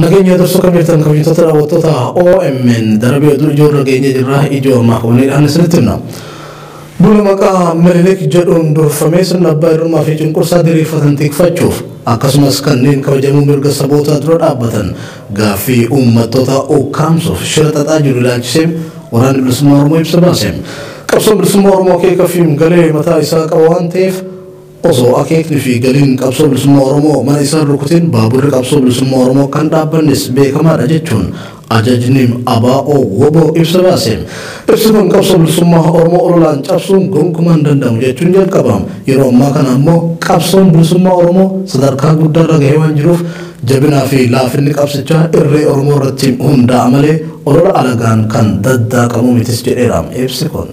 Nageenya dursuu kan jirtan kabajamtoota daawwattoota OMN darbee oduu ijoo irra geenye jirra ijoo ammaa qabaniidhaan isinitti himna. Duula maqaa Minilik jedhuun durfamee sirna abbaa irrummaa fi cunqursaa diriirfatan tikfachuuf akkasumas kanneen kabajamuu mirga sabootaa dura dhaabbatan gaaffii uummattoota ukkaamsuuf shira xaxaa jiru ilaalchisee waraanni bilisummaa Oromoo ibsa baase. Qabsoon bilisummaa Oromoo akeeka fi galee mataa isaa qaba waan ta'eef osoo akeekni fi galiin qabsoo bilisummaa Oromoo mana isaa rukutiin baaburri qabsoo bilisummaa Oromoo kan dhaabbannis beekamaadha jechuun ajajni ABO WBO ibsa baase. Ibsi kun qabsoo bilisummaa Oromoo ololaan cabsuun gonkumaa hin danda'amu jechuun jalqabama. Yeroo ammaa kana ammoo qabsoon bilisummaa Oromoo sadarkaa guddaarra gahee waan jiruuf jabinaa fi laafinni qabsichaa irree Oromoo irratti hundaa'a malee olola alagaan kan daddaaqamu mitis jedheera ibsi kun.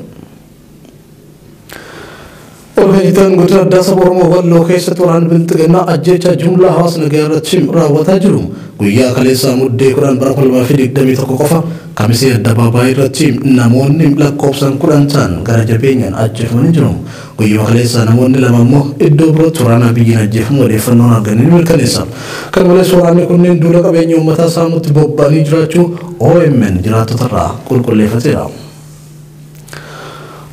Olkajitaan godina addaa saba Oromoo Walloo keessatti waraanni bilxiginnaa ajjeechaa jumlaa hawaasa nagaa irratti raawwataa jiru. Guyyaa kaleessaa muddee 10 bara 2021 qofa kamisee addabaabaayii irratti namoonni lakkoofsaan 10 ta'an gara jabeenyaan ajjeefamanii jiru. Guyyaa kaleessaa namoonni lama immoo iddoo birootti waraana biyyiin ajjeefamuu odeeffannoon arganii ni mirkaneessa. Kana malees waraanni kunneen duula qabeenya uummataa saamutti bobba'anii jiraachuu OMN jiraattotarraa qulqulleeffateera.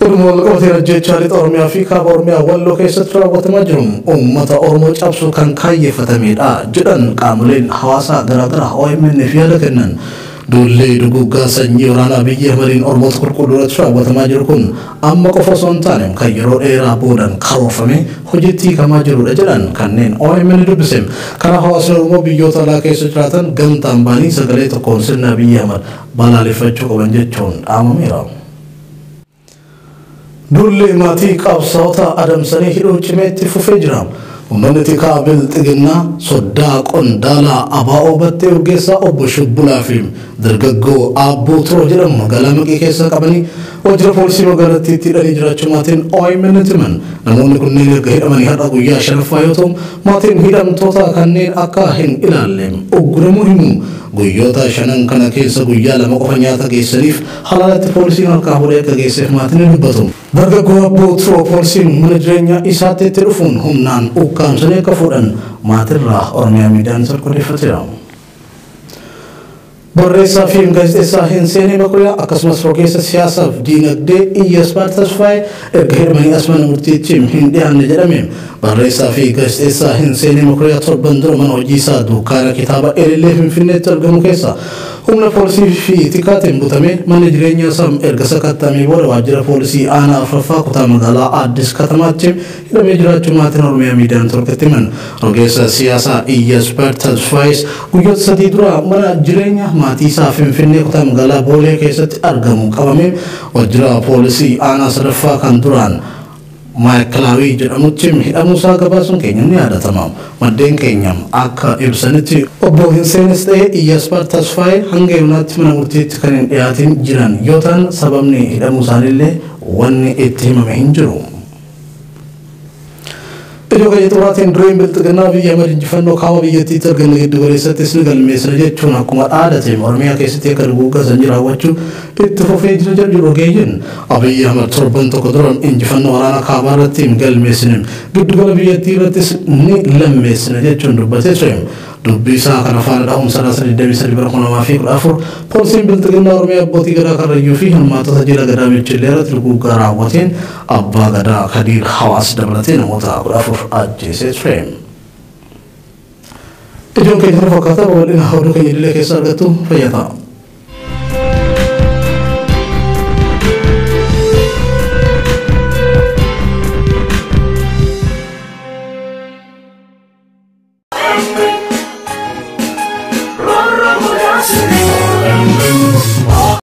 Oduma wal qabatee ajjeechaa lixa Oromiyaa fi kaaba Oromiyaa Walloo keessatti raawwatamaa jiru uummata Oromoo cabsuu kan kaayyeeffatamedha jedhan qaamoleen hawaasaa garaagaraa OMN fi yaada kennan. Duulli duguuggaa sanyii waraanaa Abiyyi Ahmadiin Oromoota qulqulluu irratti raawwatamaa jiru kun amma qofa osoo hin taane kan yeroo dheeraa boodan karoorfamee hojiitti hiikamaa jirudha jedhan kanneen OMN dubbise. Kanaaf hawaasni Oromoo biyyoota alaa keessa jiraatan gamtaan ba'anii sagalee tokkoon sirna Abiyyi Ahmad balaaleffachuu qaban jechuun dhaamameera. Duulli maatii qabsaa'ota adamsanii hidhuu cimee itti fufee jira. Uummanni tikaa bilxiginnaa soddaa qondaalaa ABO Battee Urgeessaa obbo Shubbulaa fi dargaggoo Aabboo Turoo jedhamu magaalaa Maqii keessa qabanii waajjira poolisii magaalattiitti hidhanii jiraachuu maatiin OMN himan. Namoonni kunneen erga hidhamanii har'a guyyaa shanaffaa yoo ta'u maatiin hidhamtoota kanneen akka hin ilaalle ugguramuu himu. Guyyoota shanan kana keessa guyyaa lama qofa nyaata geessaniif halaalatti poolisiin harkaa fuudhee akka geesseef maatiin ni dubbatu. Dargaggoo Aabboo Turoo poolisiin mana jireenyaa isaatti itti dhufuun humnaan ukkaamsanii akka fuudhan maatirraa Oromiyaa miidiyaan isa odeeffateera. Barreessaa fi gaazexeessaa Hinseenee Makuriyaa akkasumas rogeessa siyaasaaf diinagdee Iyyaspaar Tasfaayee erga hidhamanii as mana murtiitti hin dhiyaanne jedhame. Barreessaa fi gaazexeessaa Hinseenee Makuriyaa torban dura mana hojii isaa dukkaana kitaaba Elillee Finfinneetti argamu keessa humna poolisii fi tikaatiin butamee mana jireenyaa isaa erga sakatta'amee booda waajjira poolisii aanaa afuraffaa kutaa magaalaa Addis Katamaatti hidhamee jiraachuu maatiin Oromiyaa miidiyaan torkatti himan. Rogeessa siyaasaa Iyyaspaar Tasfaayes guyyoota sadii dura mana jireenya maatii isaa Finfinnee kutaa magaalaa Boolee keessatti argamu qabamee waajjira poolisii aanaa sadaffaa kan duraan Maayikalaawii jedhamutti hidhamuusaa gabaasuun keenya ni yaadatama. Maddeen keenya akka ibsanitti obbo Hinseenis ta'ee Iyyaspaar Tasfaayee hanga yoonaatti mana murtiitti kan hin dhiyaatin jiran yoo ta'an sababni hidhamuu isaaniillee wanni itti himame hin jiru. Iddoo keenya xumuraatiin dureen bilxiginnaa Abiyyi Ahmad injifannoo kaaba biyyattiitti arganne giddu galeessattis ni galmeessina jechuun akkuma dhaadate Oromiyaa keessatti akka duguuggaa sanyii raawwachuu itti fufee jira jedhu ogeeyyiin. Abiyyi Ahmad torban tokko dura injifannoo waraana kaabaa irratti hin galmeessine giddugala biyyattii irrattis ni lammeessina jechuun dubbatee ture. Dubbii isaa kana faana dhahuun sadaasa 23 bara 2014 poolisiin bilxiginnaa Oromiyaa abbootii gadaa Karrayyuu fi hirmaattota jila gadaa Michillee irratti duguuggaa raawwateen abbaa gadaa Kadiir Hawaas dabalatee namoota 14 ajjeesee ture. Ijoon keenya kana fakkaata babal'ina oduu keenya idilee keessa argattu fayyaa ta'a.